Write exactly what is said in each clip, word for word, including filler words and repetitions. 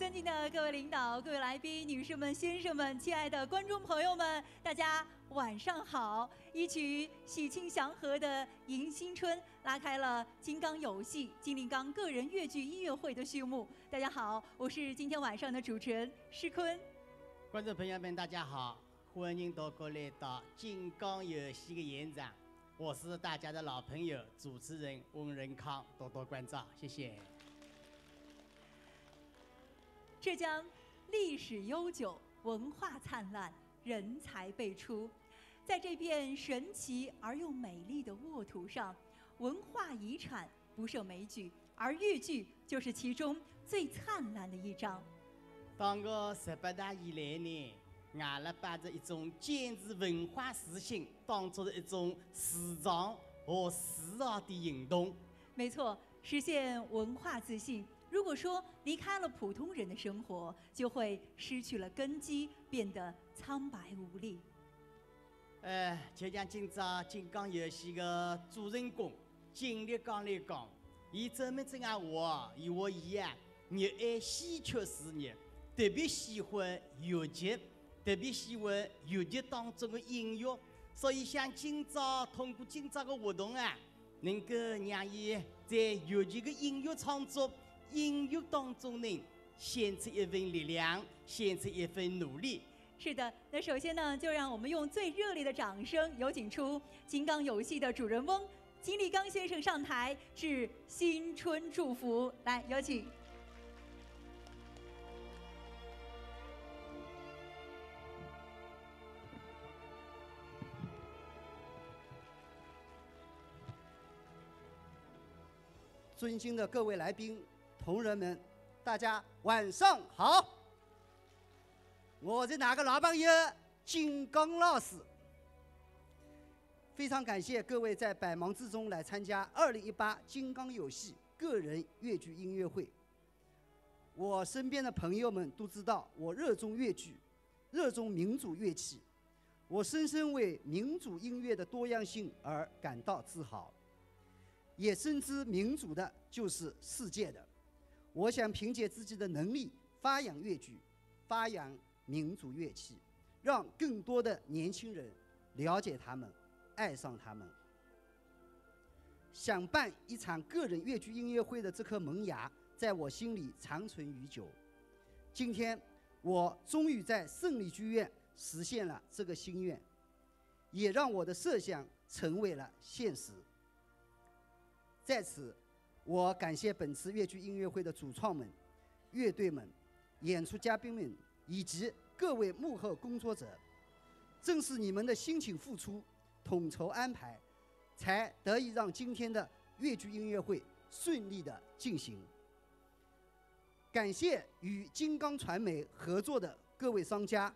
尊敬的各位领导、各位来宾、女士们、先生们、亲爱的观众朋友们，大家晚上好！一曲喜庆祥和的《迎新春》，拉开了金刚有戏、金立刚个人越剧音乐会的序幕。大家好，我是今天晚上的主持人施坤。观众朋友们，大家好！欢迎大家来到金刚有戏的现场，我是大家的老朋友主持人温仁康，多多关照，谢谢。浙江历史悠久，文化灿烂，人才辈出。在这片神奇而又美丽的沃土上，文化遗产不胜枚举，而越剧就是其中最灿烂的一张。当我十八大以来呢，我辣帮着一种坚持文化自信，当作是一种自强和自豪的行动。没错，实现文化自信。如果说离开了普通人的生活，就会失去了根基，变得苍白无力。呃，就像今朝金刚有戏的主人公金立刚来讲，伊专门这样话，伊话伊啊，热爱戏曲事业，特别喜欢越剧，特别喜欢越剧当中的音乐。所以想今朝通过今朝的活动啊，能够让伊在越剧的音乐创作、音乐当中呢，献出一份力量，献出一份努力。是的，那首先呢，就让我们用最热烈的掌声，有请出金刚有戏的主人翁金立刚先生上台致新春祝福。来，有请。尊敬的各位来宾、同仁们，大家晚上好！我是㑚个老朋友金刚老师。非常感谢各位在百忙之中来参加二零一八金刚有戏个人越剧音乐会。我身边的朋友们都知道，我热衷越剧，热衷民族乐器。我深深为民族音乐的多样性而感到自豪，也深知民族的就是世界的。我想凭借自己的能力发扬越剧，发扬民族乐器，让更多的年轻人了解他们，爱上他们。想办一场个人越剧音乐会的这颗萌芽，在我心里长存已久。今天，我终于在胜利剧院实现了这个心愿，也让我的设想成为了现实。在此，我感谢本次越剧音乐会的主创们、乐队们、演出嘉宾们以及各位幕后工作者。正是你们的辛勤付出、统筹安排，才得以让今天的越剧音乐会顺利的进行。感谢与金刚传媒合作的各位商家，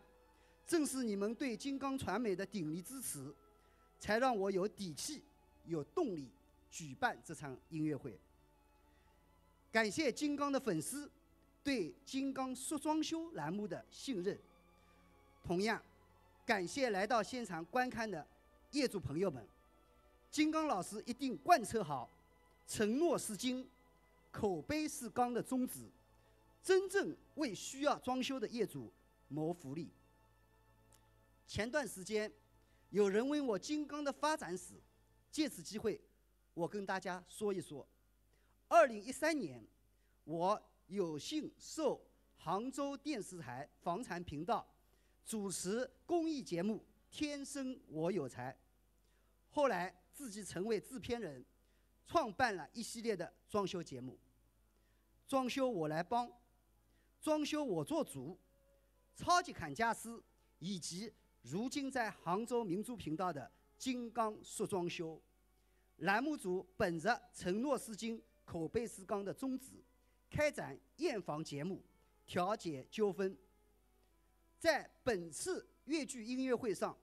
正是你们对金刚传媒的鼎力支持，才让我有底气、有动力举办这场音乐会。感谢金刚的粉丝对金刚说装修栏目的信任，同样感谢来到现场观看的业主朋友们。金刚老师一定贯彻好“承诺是金，口碑是钢”的宗旨，真正为需要装修的业主谋福利。前段时间，有人问我金刚的发展史，借此机会，我跟大家说一说。二零一三年，我有幸受杭州电视台房产频道主持公益节目《天生我有才》，后来自己成为制片人，创办了一系列的装修节目，《装修我来帮》、《装修我做主》、《超级砍价师》，以及如今在杭州明珠频道的《金刚说装修》。栏目组本着“承诺是金，口碑是钢”的宗旨，开展验房节目，调解纠纷。在本次越剧音乐会上，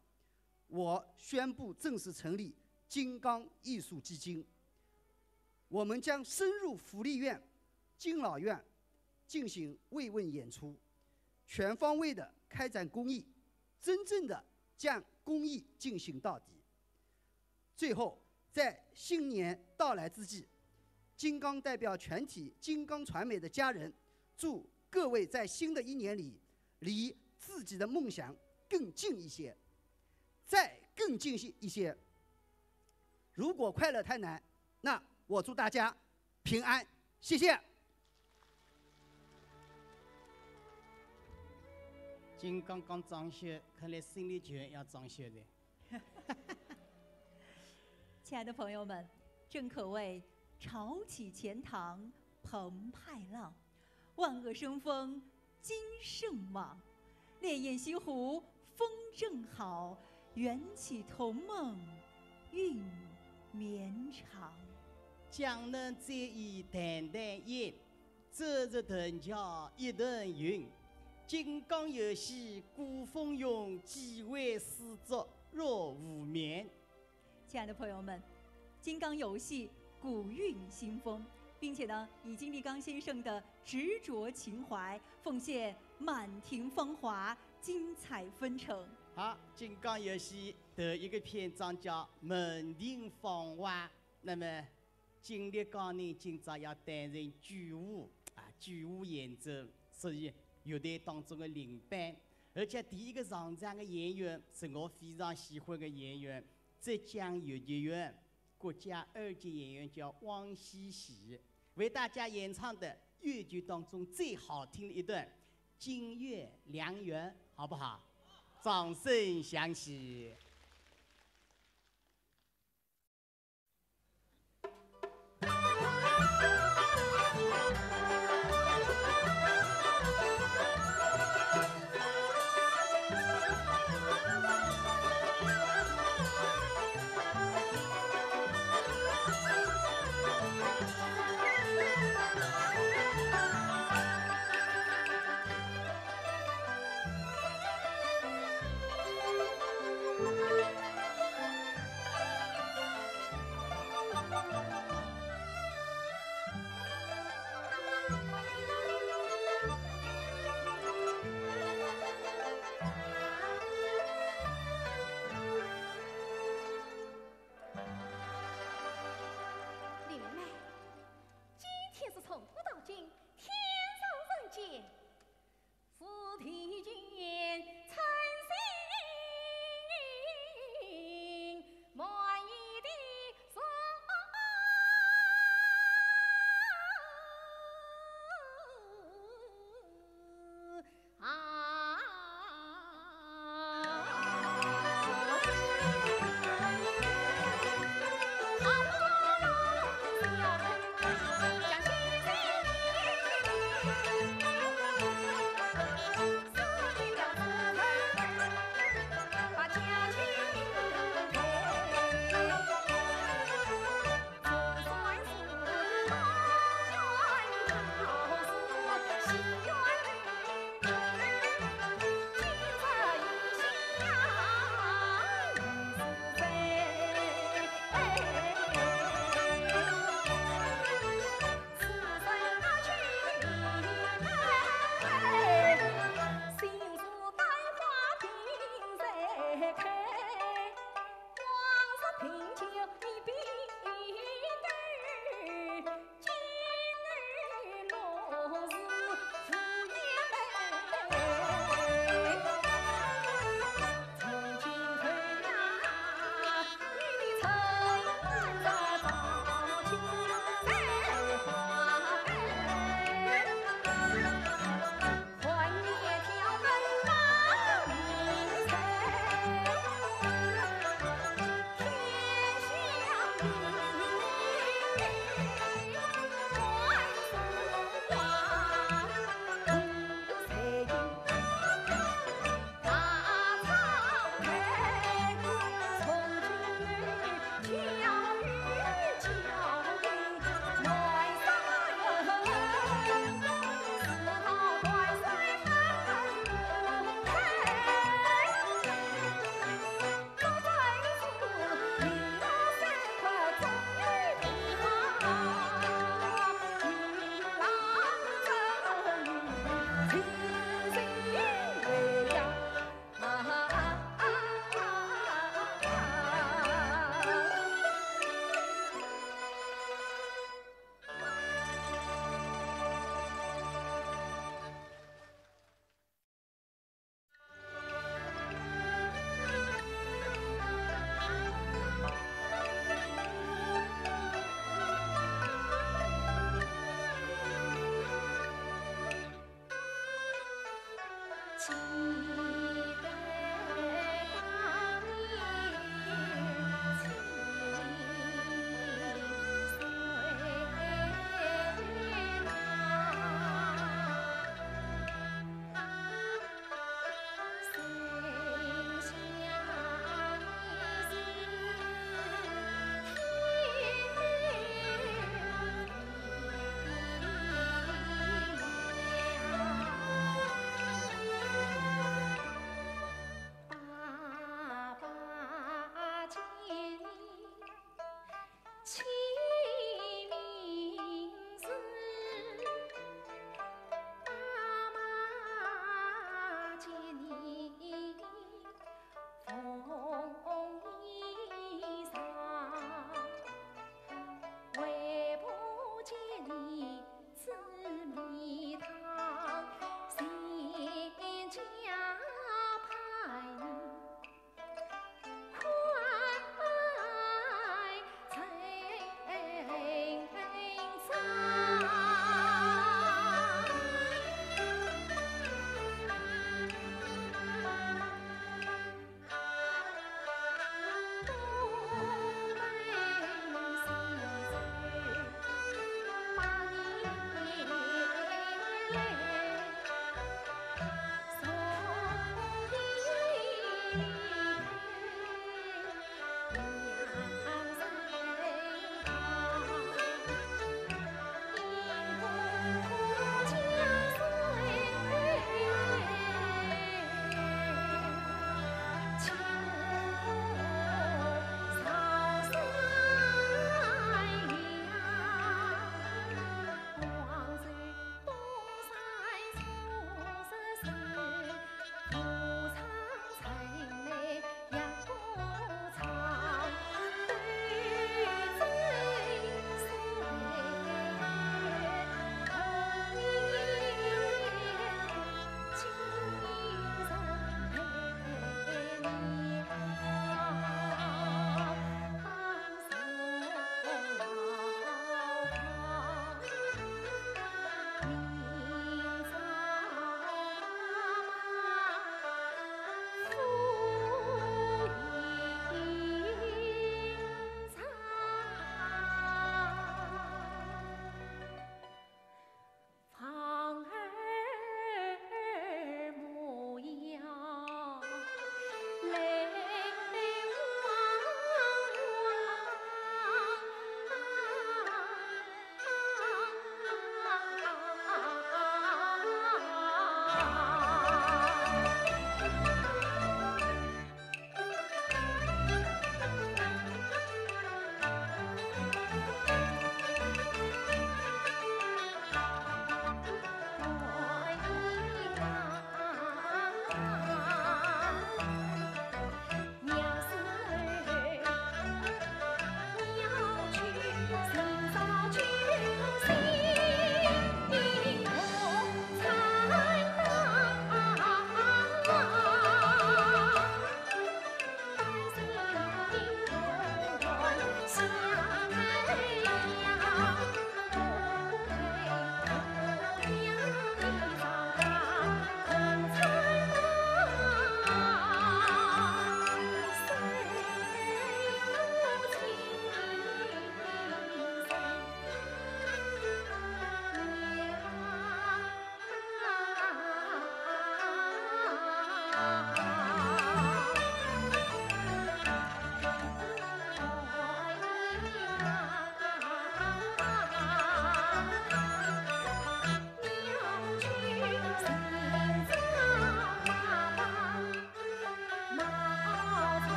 我宣布正式成立金刚艺术基金。我们将深入福利院、敬老院进行慰问演出，全方位的开展公益，真正的将公益进行到底。最后，在新年到来之际，金刚代表全体金刚传媒的家人，祝各位在新的一年里，离自己的梦想更近一些，再更近一些。如果快乐太难，那我祝大家平安，谢谢。金刚刚装修，看来心里全要装修的。亲爱的朋友们，正可谓潮起钱塘澎湃浪，万恶生风今盛旺，潋滟西湖风正好，缘起同梦运绵长。江南再现弹弹烟，这是藤桥一段云。金刚游戏鼓风涌，几位诗作若无眠。亲爱的朋友们，金刚游戏鼓韵新风，并且呢，以金立刚先生的执着情怀，奉献满庭芳华，精彩纷呈。好，金刚游戏头一个篇章叫《门庭芳华》。那么，金立刚呢，今朝要担任九五啊，九五演奏，所以乐队当中的领班。而且第一个上场的演员是我非常喜欢的演员，浙江越剧院国家二级演员叫汪希喜，为大家演唱的越剧当中最好听的一段《金月良缘》，好不好？掌声响起。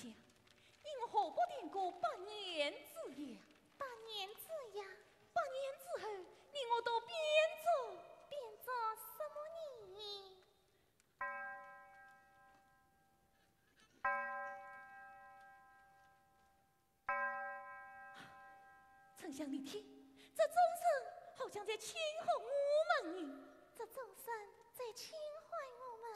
想，你我何不定个百年之约？百年之约？百年之后，你我都变作……变作什么呢？ 春香，你听，这钟声好像在轻唤我们呢。这钟声在轻唤我们。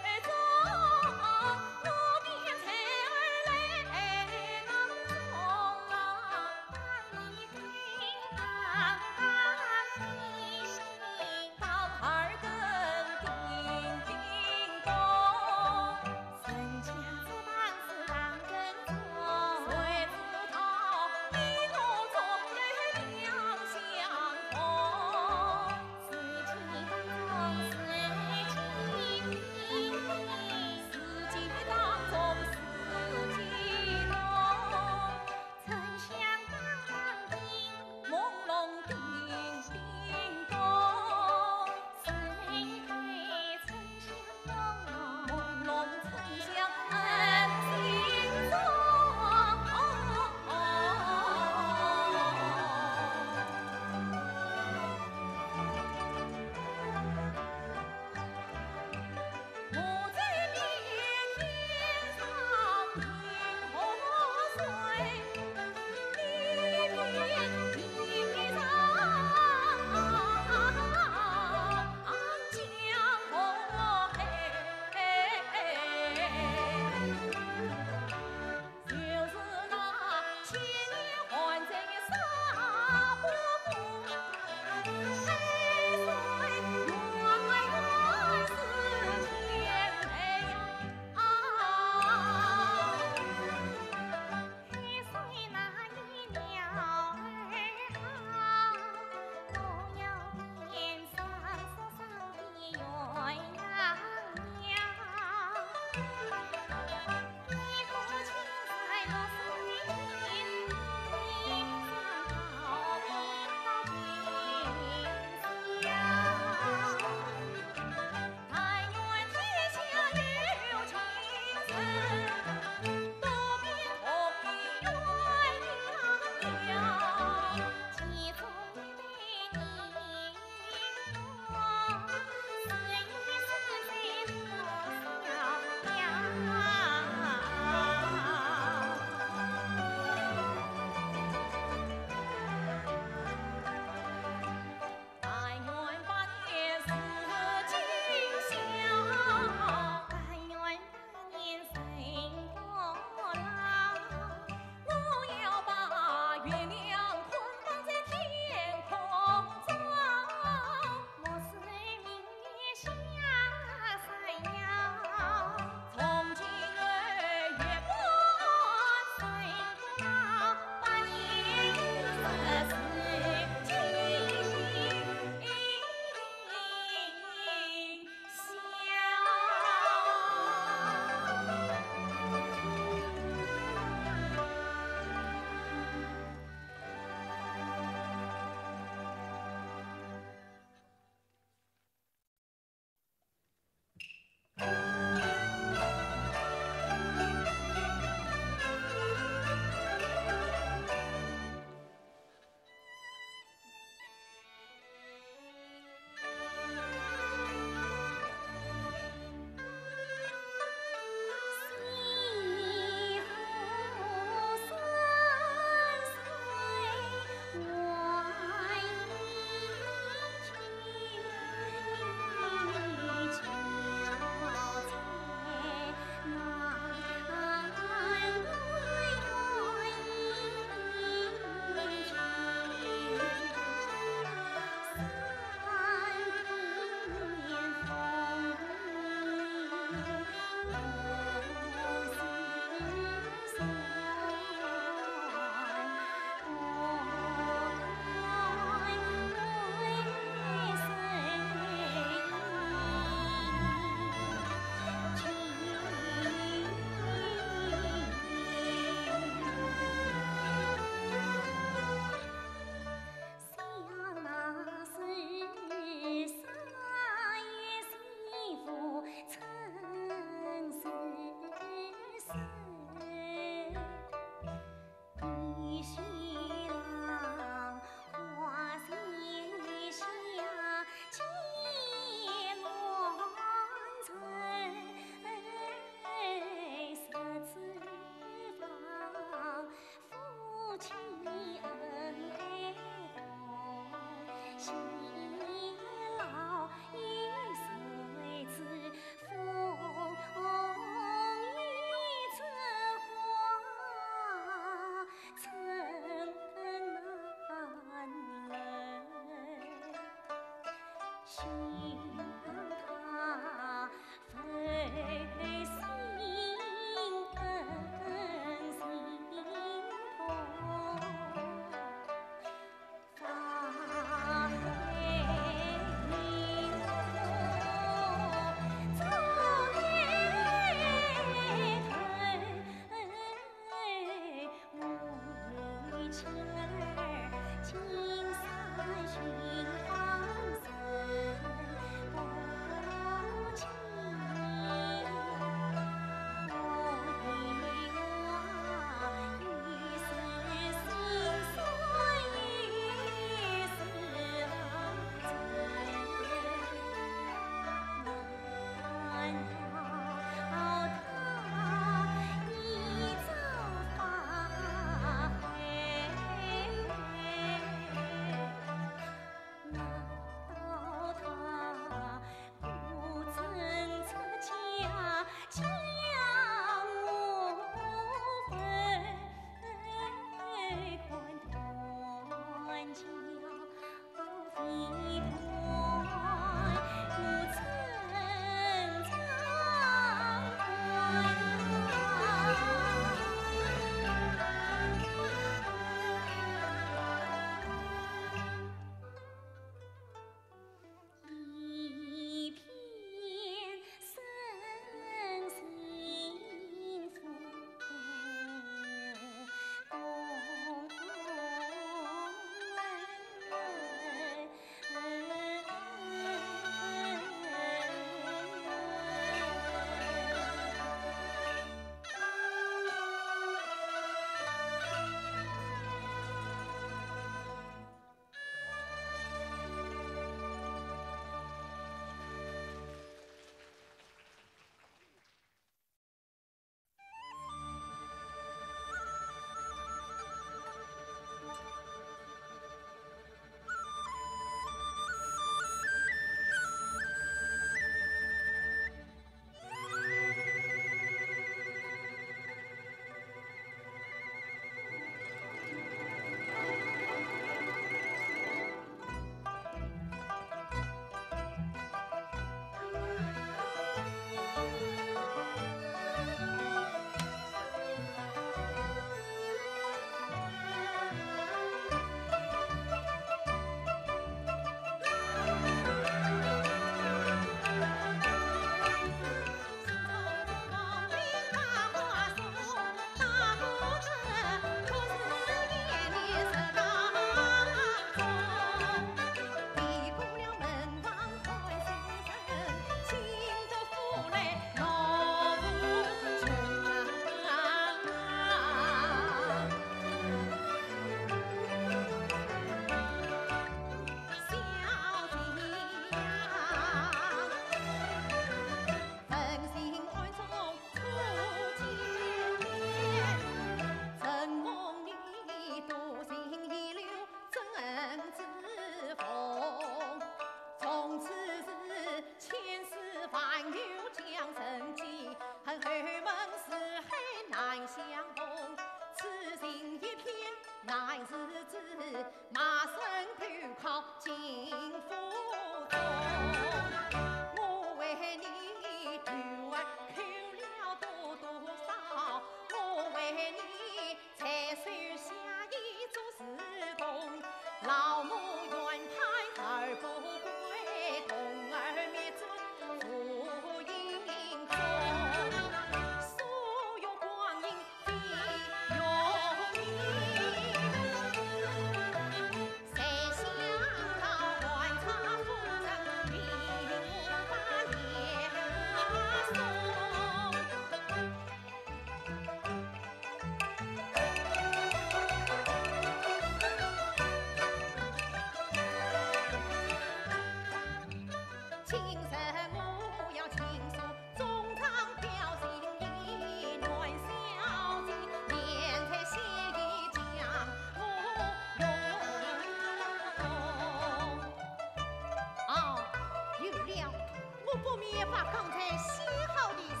把刚才写好的诗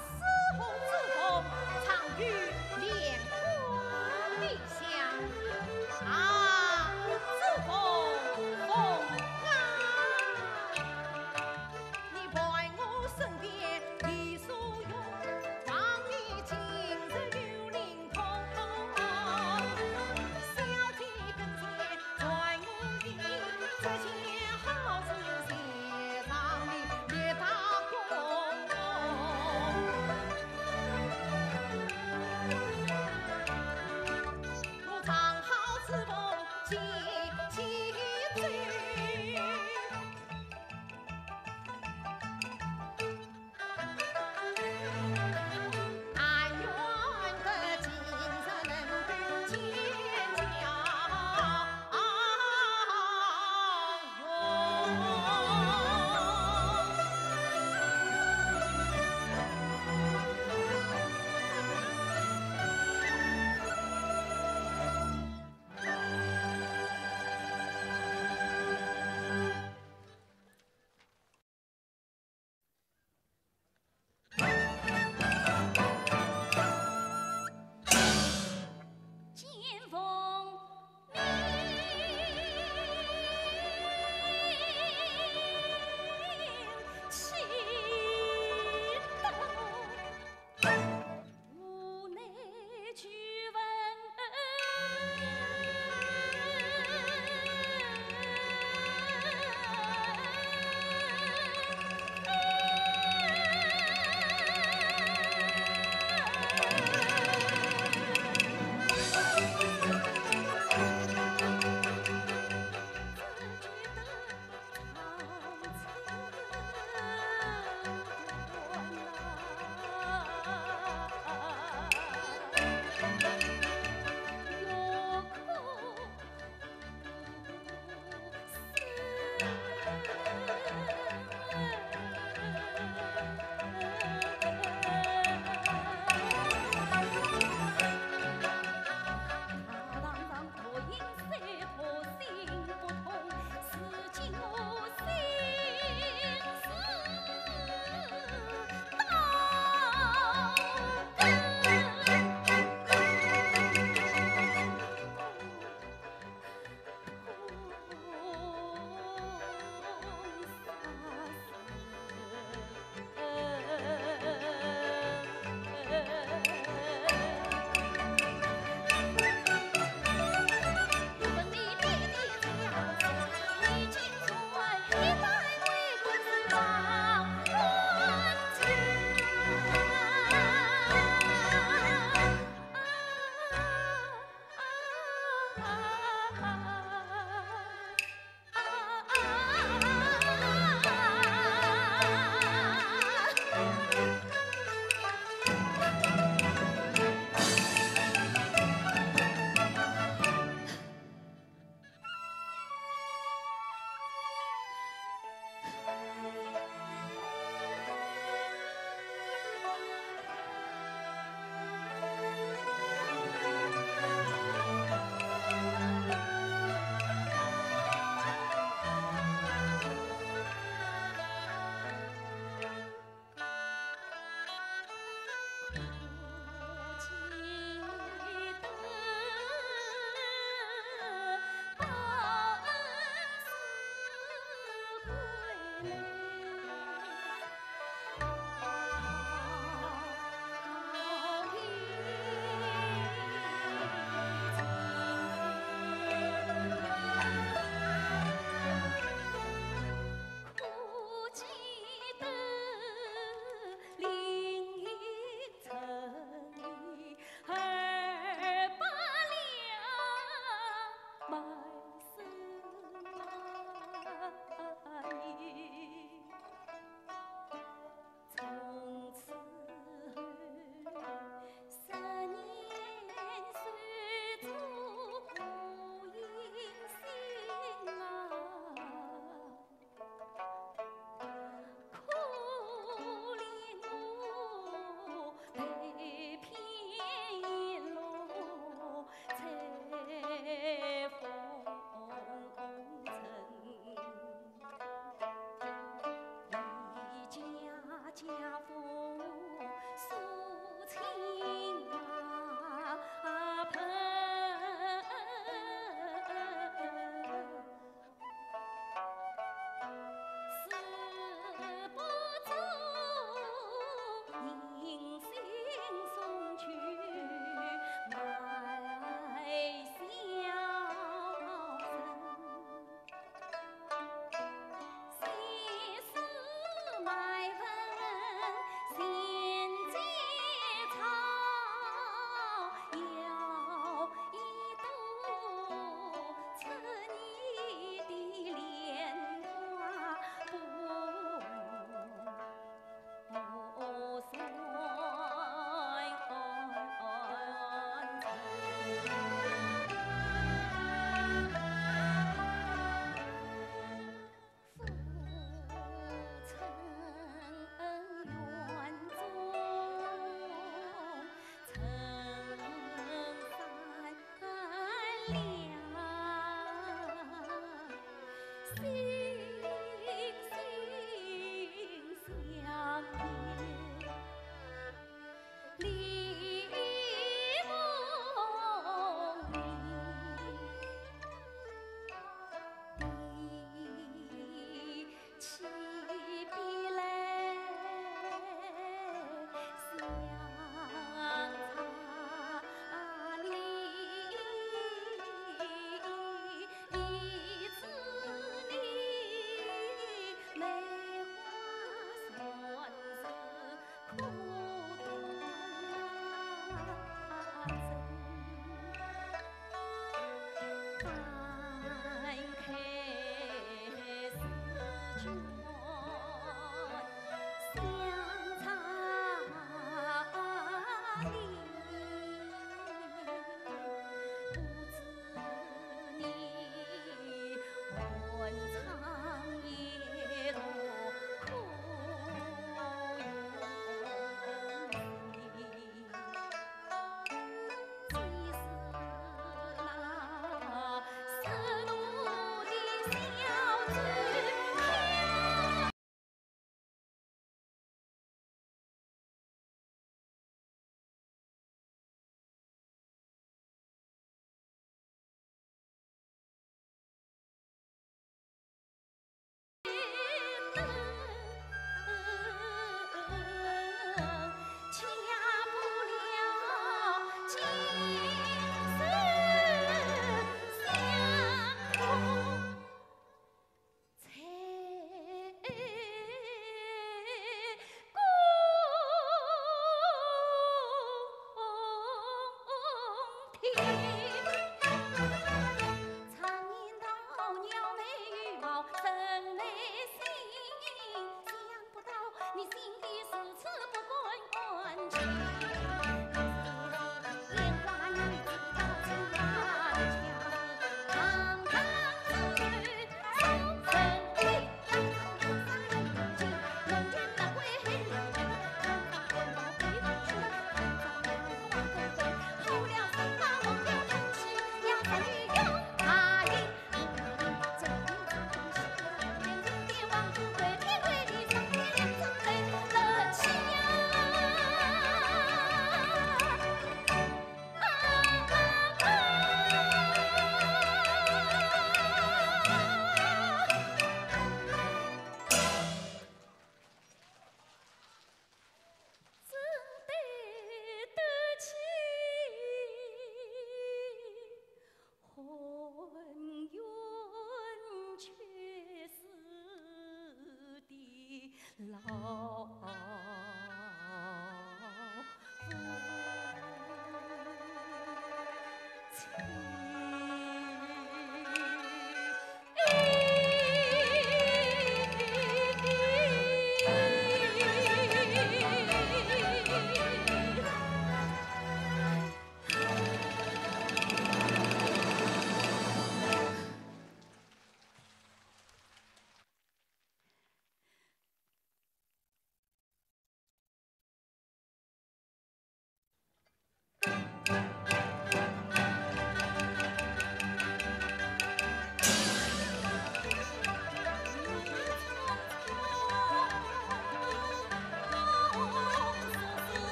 和珠凤藏于莲花底下。啊，珠凤凤啊，你伴我身边一所用，望你今日有灵通。小姐跟前传我言，这件好事谢上你一大功。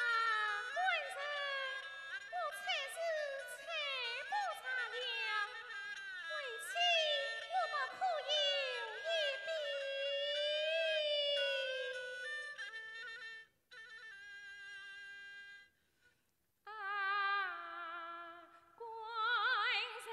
啊，官人，我才是吹不着了，为妻我倒可有一比。啊，官人。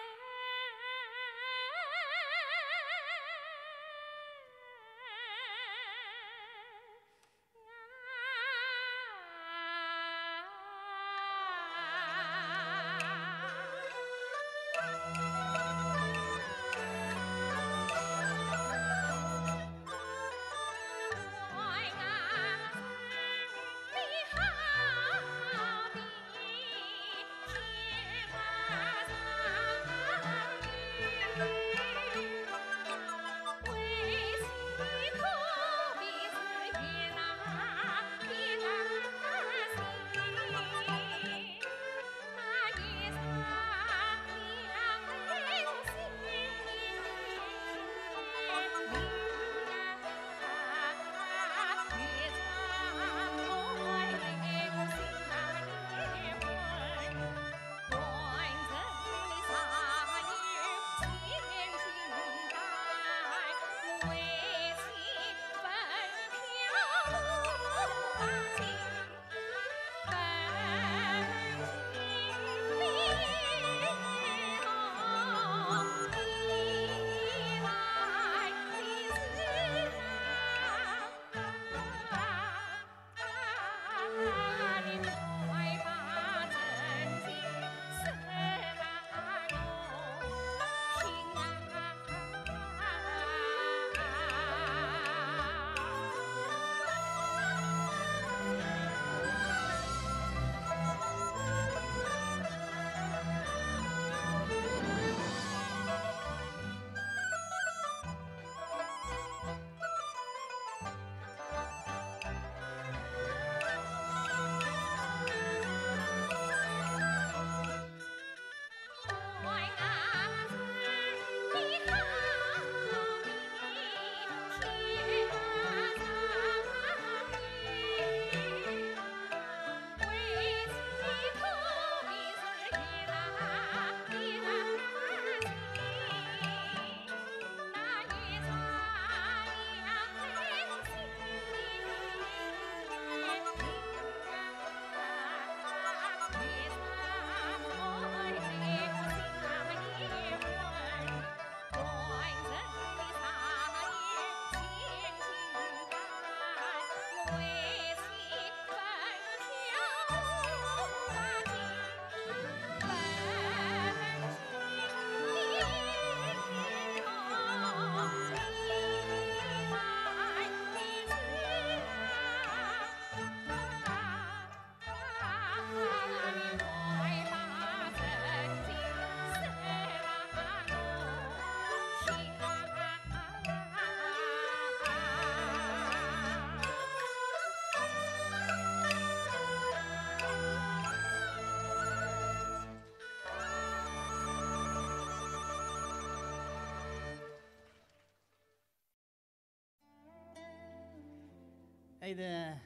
埃个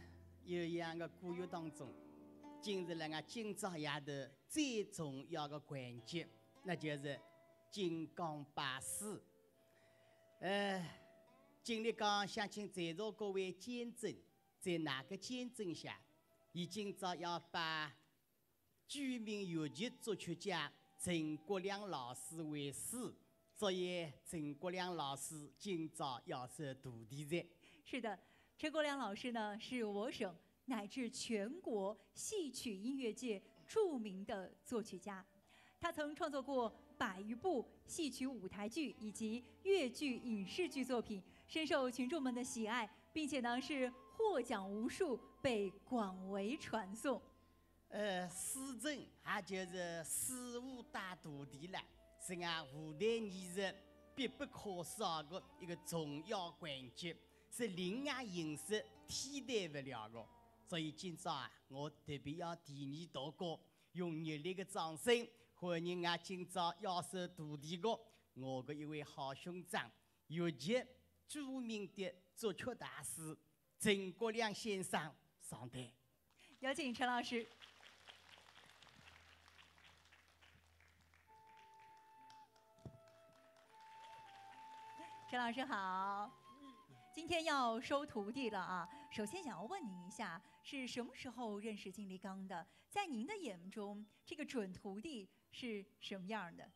悠扬个歌乐当中，进入了俺今朝夜头最重要个环节，那就是金刚拜师。呃，金立刚想请在座各位见证，在㑚个见证下，伊今朝要拜 著名越剧作曲家陈国梁老师为师，所以陈国梁老师今朝要收徒弟哉。是的，陈国梁老师呢，是我省乃至全国戏曲音乐界著名的作曲家。他曾创作过百余部戏曲舞台剧以及越剧影视剧作品，深受群众们的喜爱，并且呢是获奖无数，被广为传颂。 呃，师承也就是师傅带徒弟了，是俺舞台艺术必不可少个一个重要环节，是另外形式替代不了个。所以今朝啊，我特别要替你大哥用热烈的掌声欢迎俺今朝要收徒弟个我个一位好兄长，越剧著名的作曲大师 陈国梁先生上台。有请陈老师。陈老师好，今天要收徒弟了啊！首先想要问您一下，是什么时候认识金立刚的？在您的眼中，这个准徒弟是什么样的？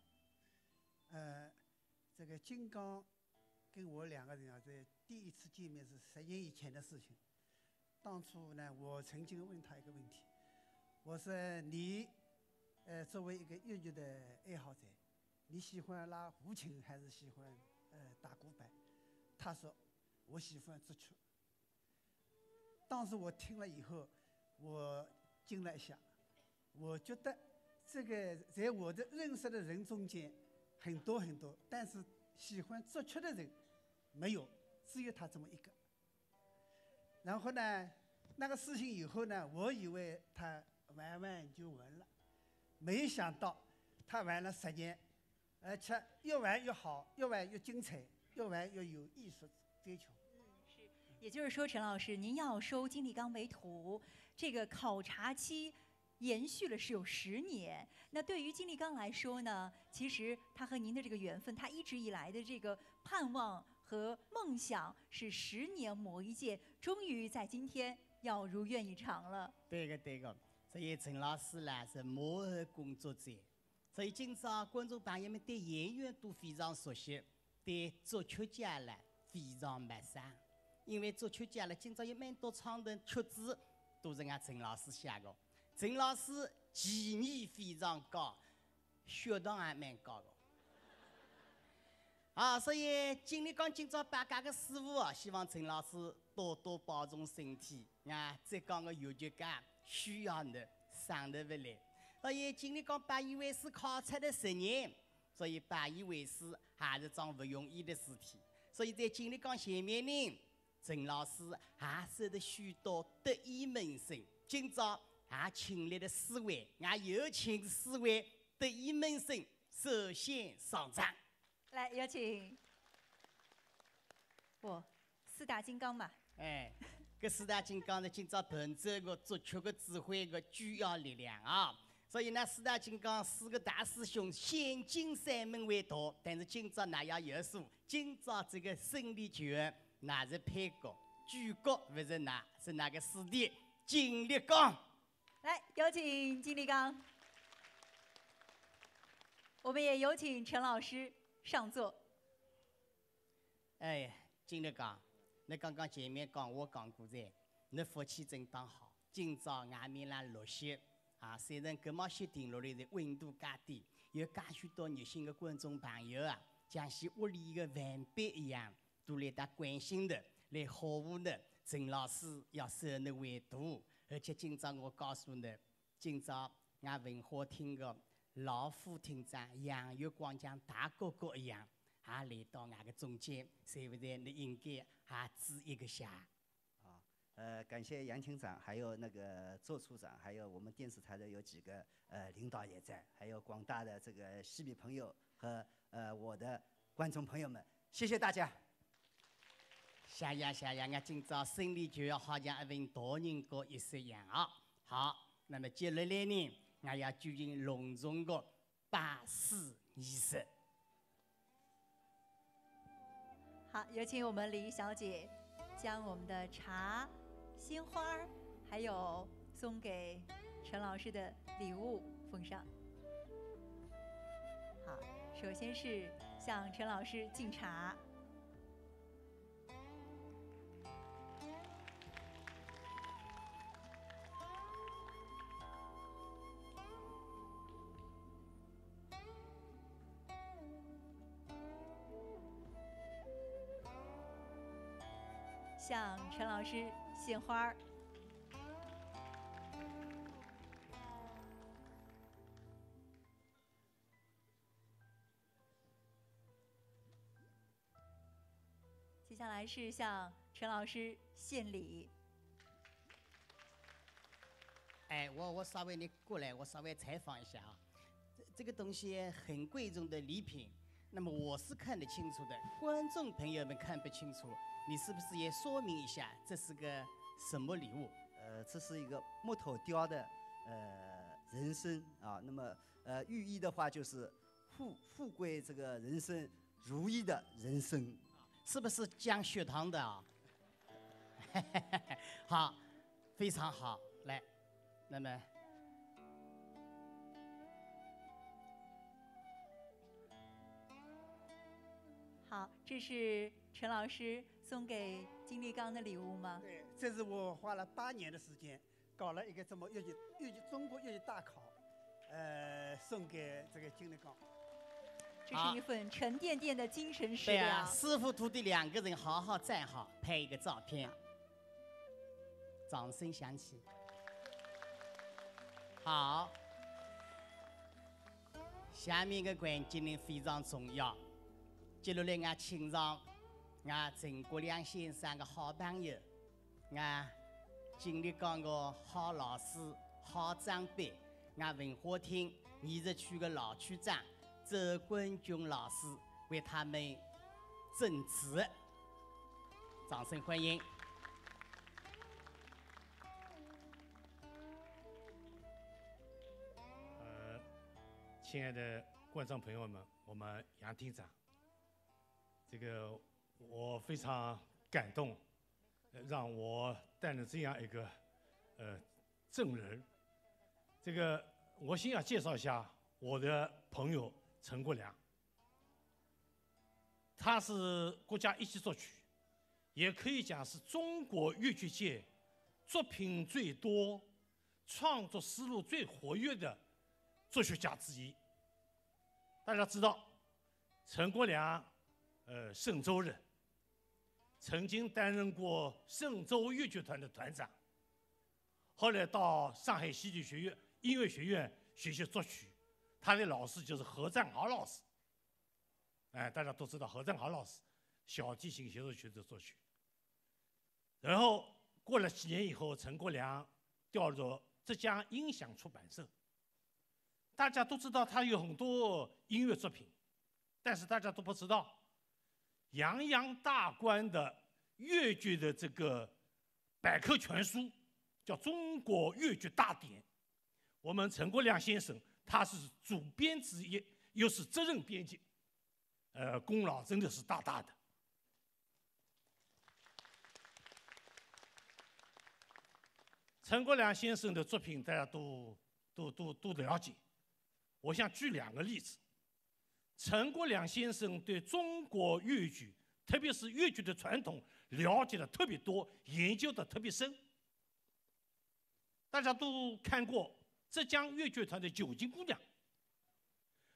呃，这个金刚 跟我两个人啊，这第一次见面是十年以前的事情。当初呢，我曾经问他一个问题，我说你，呃，作为一个越剧的爱好者，你喜欢拉胡琴还是喜欢呃打鼓板？他说我喜欢作曲。当时我听了以后，我静了一下，我觉得这个在我的认识的人中间很多很多，但是喜欢作曲的人 没有，只有他这么一个。然后呢，那个事情以后呢，我以为他玩玩就完了，没想到他玩了十年，而且越玩越好，越玩越精彩，越玩越有艺术追求。也就是说，陈老师，您要收金立刚为徒，这个考察期 延续了是有十年。那对于金立刚来说呢，其实他和您的这个缘分，他一直以来的这个盼望和梦想，是十年磨一剑，终于在今天要如愿以偿了。对个，对个，所以陈老师呢是幕后工作者，所以今朝观众朋友们对演员都非常熟悉。 对作曲家呢非常陌生，因为作曲家呢今朝有蛮多唱段曲子都是俺陈老师写的。陈老师技艺非常高，血糖也蛮高的。啊，所以金立刚今朝拜搿个师傅啊，希望陈老师多多保重身体。啊，浙江的越剧界需要你，省得勿来。所以金立刚拜伊为师考察了十年， 所以拜伊为师还是桩勿容易的事体。所以在金立刚前面呢，陈老师还受得许多得意门生。今朝还请来了四位，也有请四位得意门生首先上场。来，有请。不，四大金刚嘛。哎，搿四大金刚呢，今朝伴奏个作曲个指挥个主要力量啊。 所以呢，四大金刚四个大师兄，先进三门为徒，但是今朝㑚也有数，今朝这个胜利球，㑚是配角，主角勿是㑚，是㑚个师弟金立刚。来，有请金立刚。我们也有请陈老师上座。哎，金立刚，你刚刚前面讲我讲过哉，倷福气真当好，今朝外面浪落雪啊，虽然搿毛雪停落来是温度介低，有介许多热心个观众朋友啊，像是屋里个晚辈一样，都来得关心的，来呵护的。陈老师要受倷为大，而且今朝我告诉倷，今朝俺文化厅个老副厅长杨月光像大哥哥一样，也来到俺个中间，对不对？倷应该也致一个谢。 啊，呃，感谢杨厅长，还有那个周处长，还有我们电视台的有几个，呃，领导也在，还有广大的这个戏迷朋友和，呃，我的观众朋友们，谢谢大家。谢谢，谢谢，俺今朝心里就要好像一份大人过一式样啊。好，那么接下来呢，俺要举行隆重个拜师仪式。 好，有请我们李小姐将我们的茶、鲜花儿，还有送给陈老师的礼物奉上。好，首先是向陈老师敬茶。 向陈老师献花儿。 接下来是向陈老师献礼。哎，我，我稍微你过来，我稍微采访一下啊。这，这个东西很贵重的礼品，那么我是看得清楚的，观众朋友们看不清楚，你是不是也说明一下这是个什么礼物？呃，这是一个木头雕的，呃，人参啊。那么，呃，寓意的话就是富，富贵这个人参，如意的人参。是不是降血糖的啊？好，非常好。来，那么 好，这是陈老师送给金立刚的礼物吗？对，这是我花了八年的时间，搞了一个这么越剧，越剧，中国越剧大考，呃，送给这个金立刚。这是一份沉甸甸的精神食粮。对啊，师傅徒弟两个人好好站好，拍一个照片。掌声响起。好。 下面个环节呢非常重要，接下来俺请上俺陈国良先生个好朋友，俺金立刚个好老师、好长辈，俺文化厅艺术区个老区长周冠军老师为他们赠词，掌声欢迎。 呃，亲爱的观众朋友们，我们杨厅长，这个我非常感动，呃让我担任这样一个呃证人。这个我先要介绍一下我的朋友陈国良，他是国家一级作曲，也可以讲是中国越剧界作品最多、创作思路最活跃的作曲家之一。大家知道，陈国良，呃，嵊州人，曾经担任过嵊州越剧团的团长，后来到上海戏剧学院音乐学院学习作曲，他的老师就是何占豪老师。哎，大家都知道何占豪老师小提琴协奏曲的作曲。然后过了几年以后，陈国良调入浙江音响出版社。大家都知道他有很多音乐作品，但是大家都不知道，洋洋大观的越剧的这个百科全书，叫《中国越剧大典》。我们陈国良先生他是主编之一，又是责任编辑，呃，功劳真的是大大的。陈国良先生的作品大家都都都都了解，我想举两个例子。陈国良先生对中国越剧，特别是越剧的传统了解的特别多，研究的特别深。大家都看过浙江越剧团的《九斤姑娘》，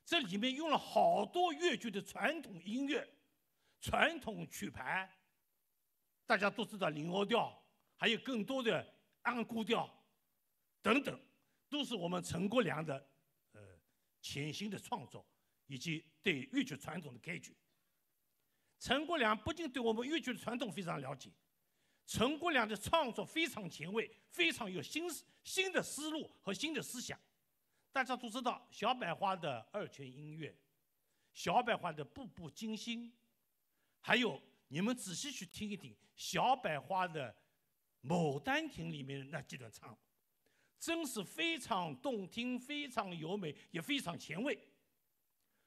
这里面用了好多越剧的传统音乐、传统曲牌，大家都知道林欧调，还有更多的安姑调等等，都是我们陈国梁的呃潜心的创作以及对越剧传统的开掘。陈国梁不仅对我们越剧的传统非常了解，陈国梁的创作非常前卫，非常有新新的思路和新的思想。大家都知道小百花的二泉映月，小百花的步步惊心，还有你们仔细去听一听小百花的《牡丹亭》里面的那几段唱，真是非常动听，非常优美，也非常前卫。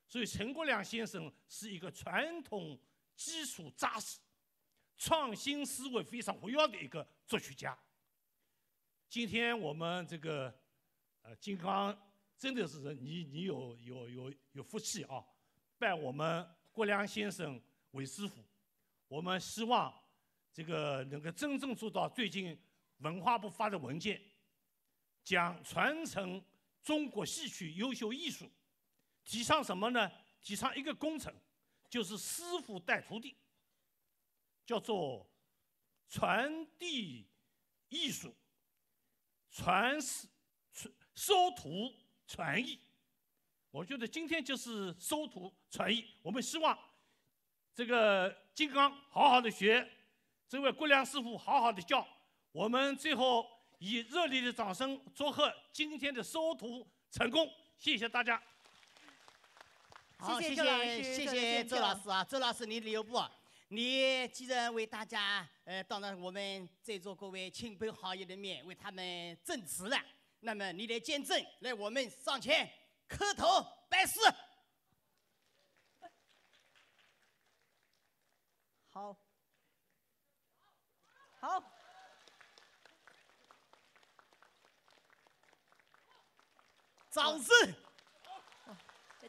所以陈国梁先生是一个传统基础扎实、创新思维非常活跃的一个作曲家。今天我们这个呃金刚真的是你你有有有有福气啊，拜我们国梁先生为师傅。我们希望这个能够真正做到最近文化部发的文件，讲传承中国戏曲优秀艺术，提倡什么呢？提倡一个工程，就是师傅带徒弟，叫做传递艺术，传师收徒传艺。我觉得今天就是收徒传艺，我们希望这个金刚好好的学，这位国梁师傅好好的教。我们最后以热烈的掌声祝贺今天的收徒成功，谢谢大家。好，谢谢周老师，谢谢周老师啊，周老师你留步啊。你既然为大家，呃，当着我们在座各位亲朋好友的面为他们证词了，那么你来见证，来，我们上前磕头拜师。好，好，掌声。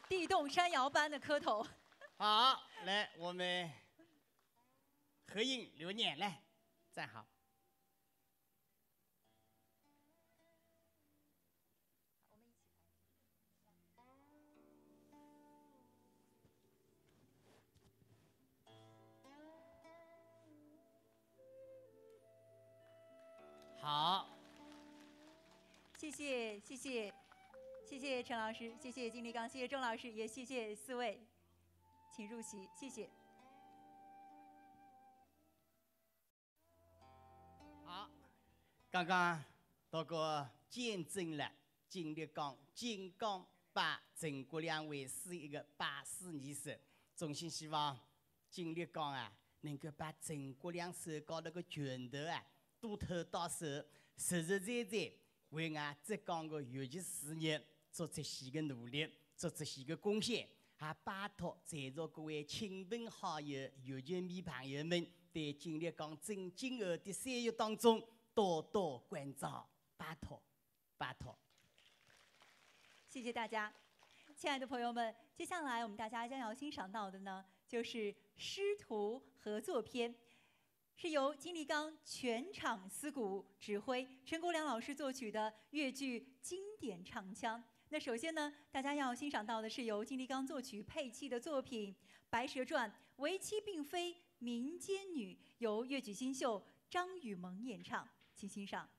地动山摇般的磕头。好，来，我们合影留念，来，站好。好，谢谢谢谢谢谢陈老师，谢谢金立刚，谢谢钟老师，也谢谢四位，请入席，谢谢。好，刚刚大家见证了金立刚金刚拜陈国梁为师一个拜师仪式，衷心希望 金立刚啊，能够把陈国梁手高头个拳头啊，多透到手，实实在在为俺浙江个越剧事业做出些个努力，做出些个贡献。还拜托在座各位亲朋好友、越剧迷朋友们，对金立刚正今后的事业当中多多关照，拜托，拜托。谢谢大家。亲爱的朋友们，接下来我们大家将要欣赏到的呢，就是师徒合作篇，是由金立刚全场司鼓指挥，陈国梁老师作曲的越剧经典唱腔。那首先呢，大家要欣赏到的是由金立刚作曲配器的作品《白蛇传》，为妻并非民间女，由越剧新秀张雨萌演唱，请欣赏。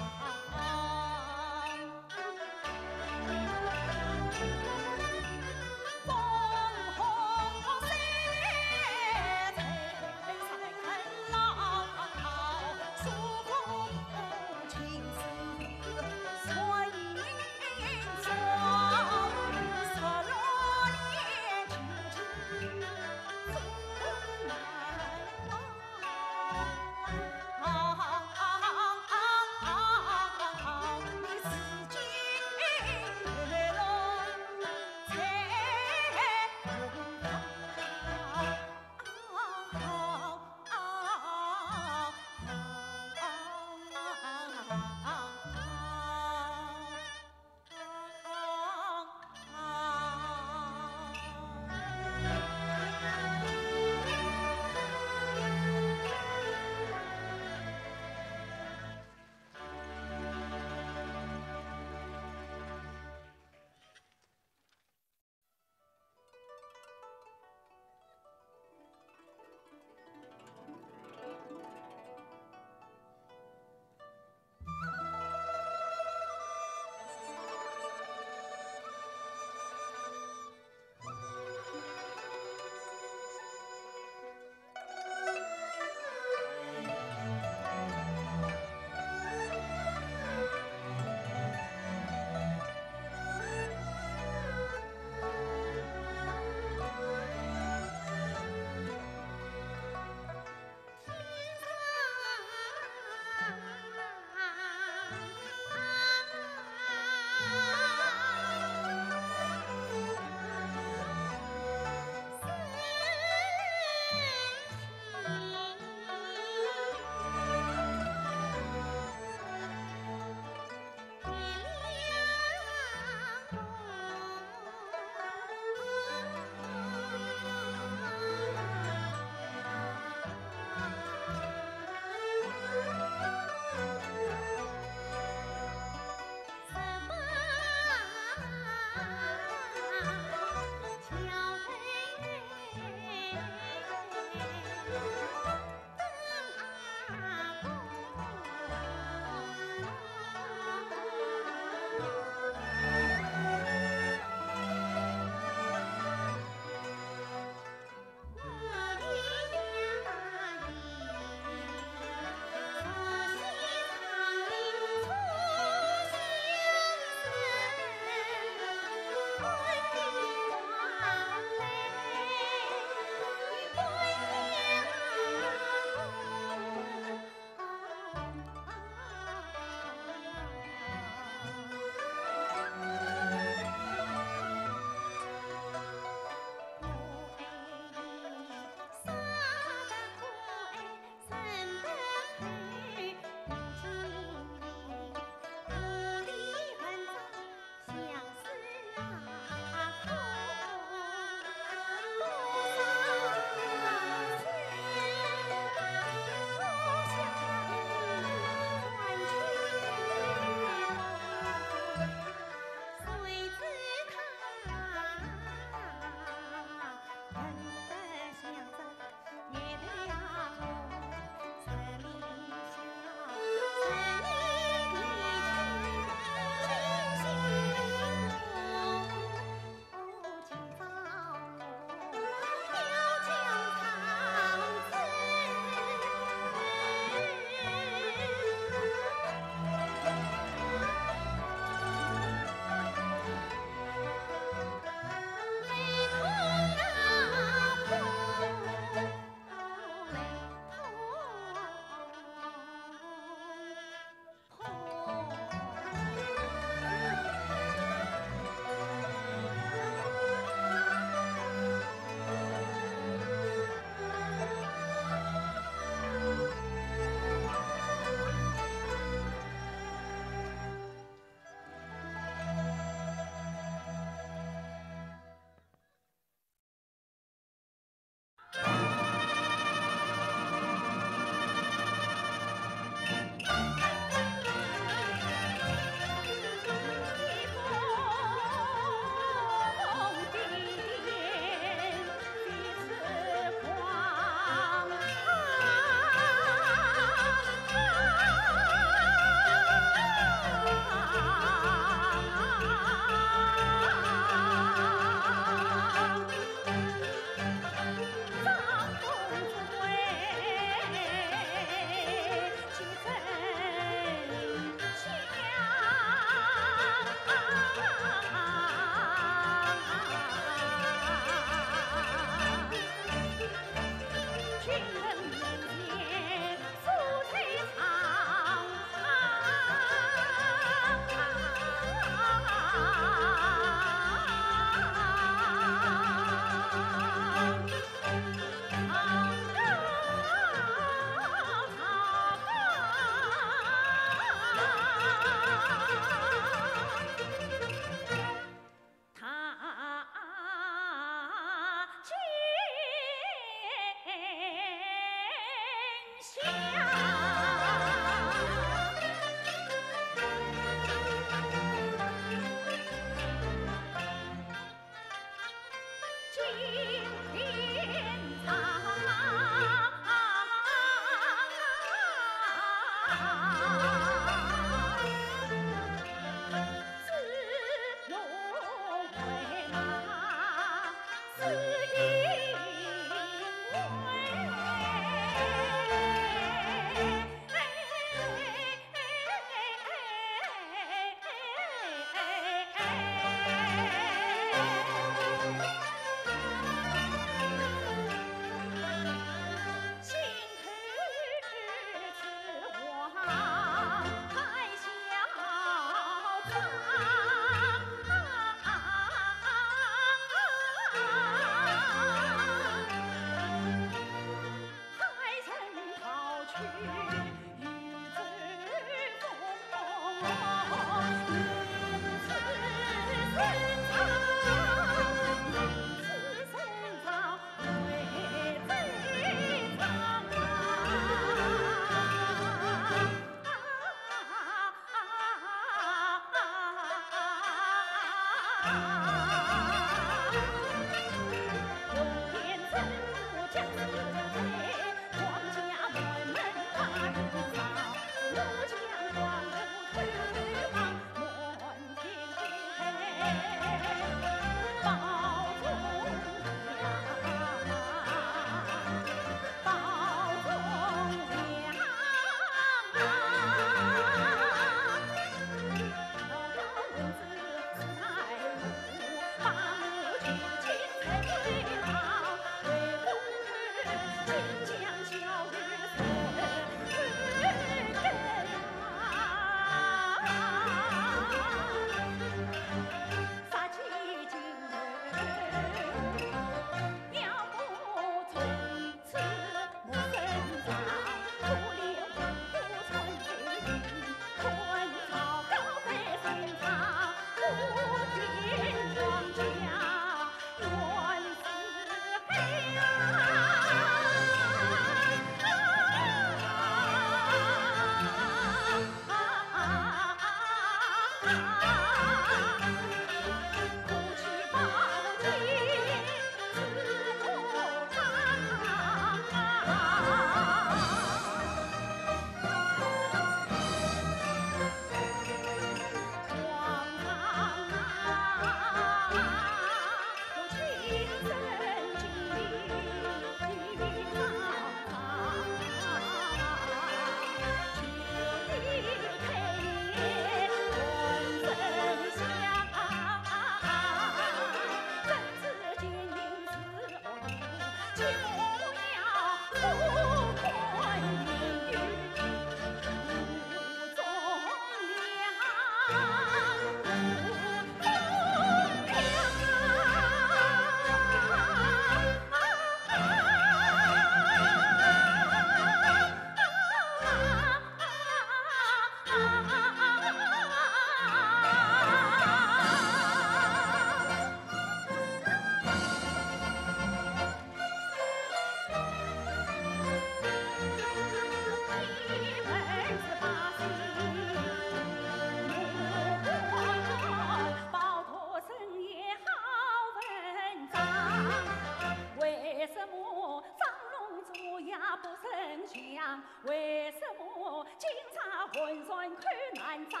为什么张龙坐呀不曾响？为什么金叉换船口难张？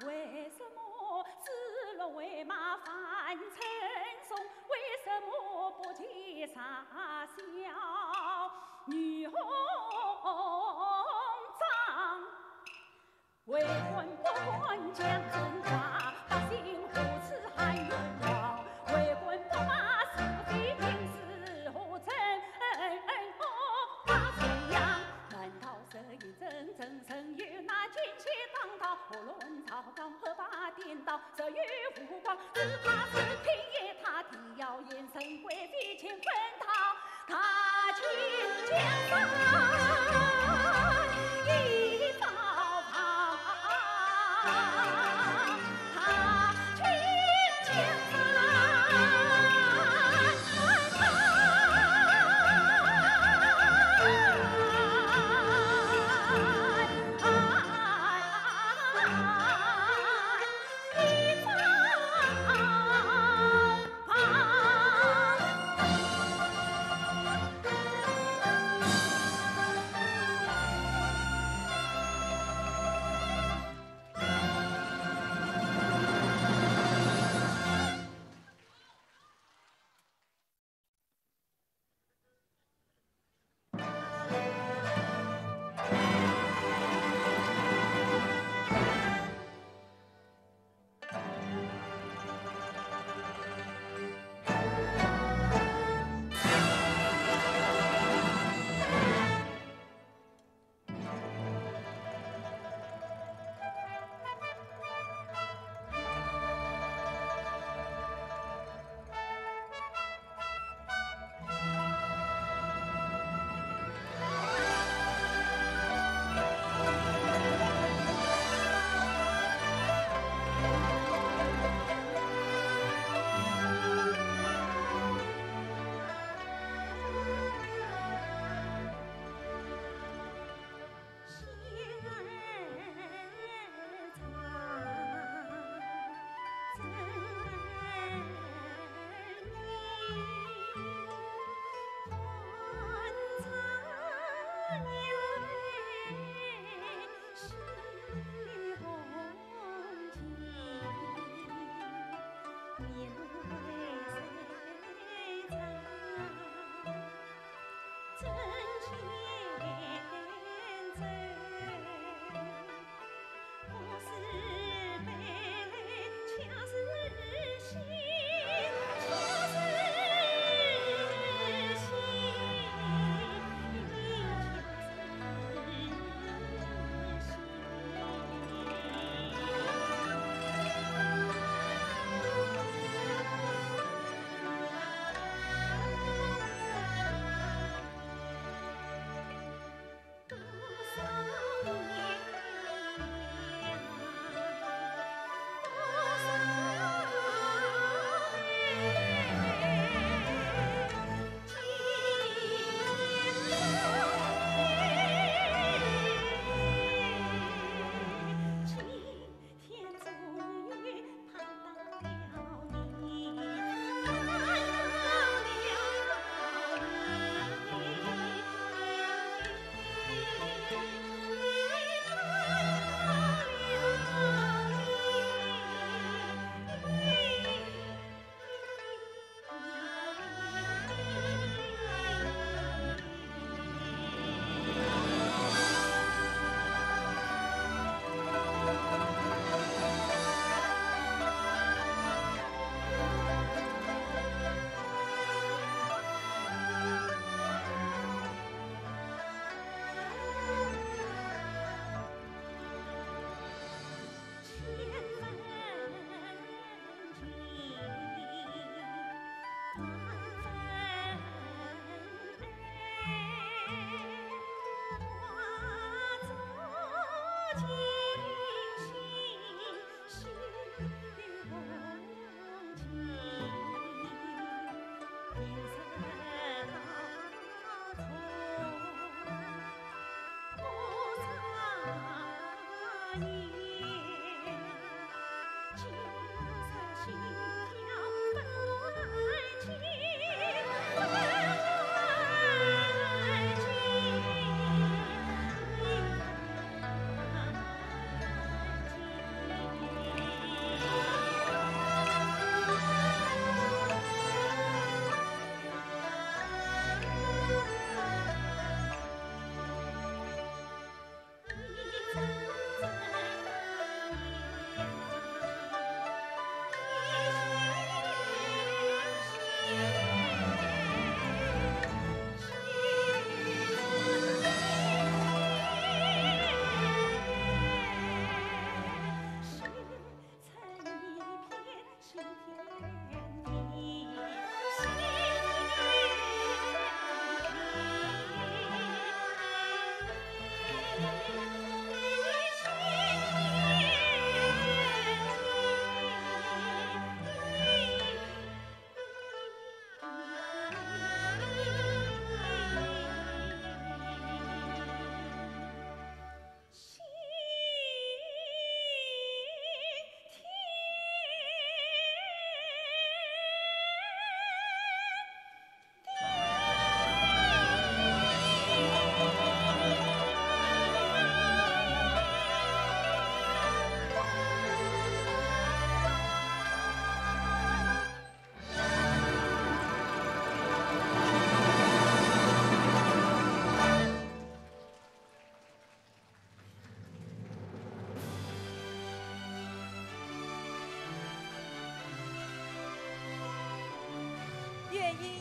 为什么紫罗วย马翻春送？为什么不见杀小女红妆？ 为官不敢讲真话，百姓如此喊冤枉。为官不骂是非，民是何曾哦，把谁呀？难道是一阵阵神有那金钱当道，无论朝纲和八颠倒，谁有无光，只怕是天也塌，地要淹，神鬼飞乾坤倒。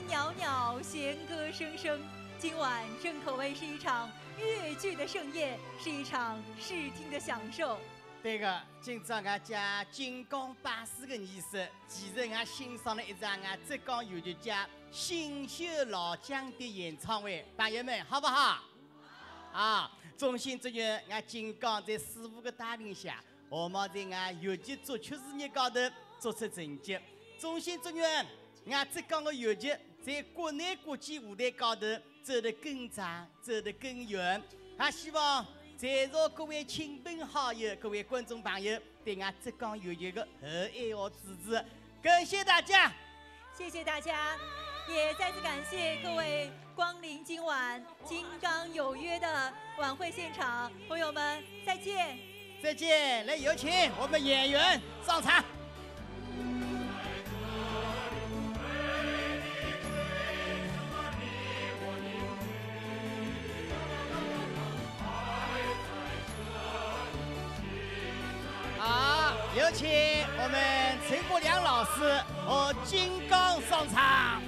袅袅弦歌声声，今晚正可谓是一场越剧的盛宴，是一场视听的享受。对个，今朝俺家金刚拜师个仪式，其实俺欣赏了一场俺浙江越剧界新秀老将的演唱会，朋友们好不好？啊，衷心祝愿俺金刚在师傅个带领下， 我们在俺越剧作曲事业高头做出成绩。衷心祝愿俺浙江个越剧在国内国际舞台高头走得更长，走得更远。也希望在座各位亲朋好友、各位观众朋友对俺浙江越剧个厚爱和支持。感谢大家。谢谢大家，也再次感谢各位光临今晚金刚有约的晚会现场，朋友们再见。再见，来，有请我们演员上场。好，有请我们陈国良老师和金刚上场。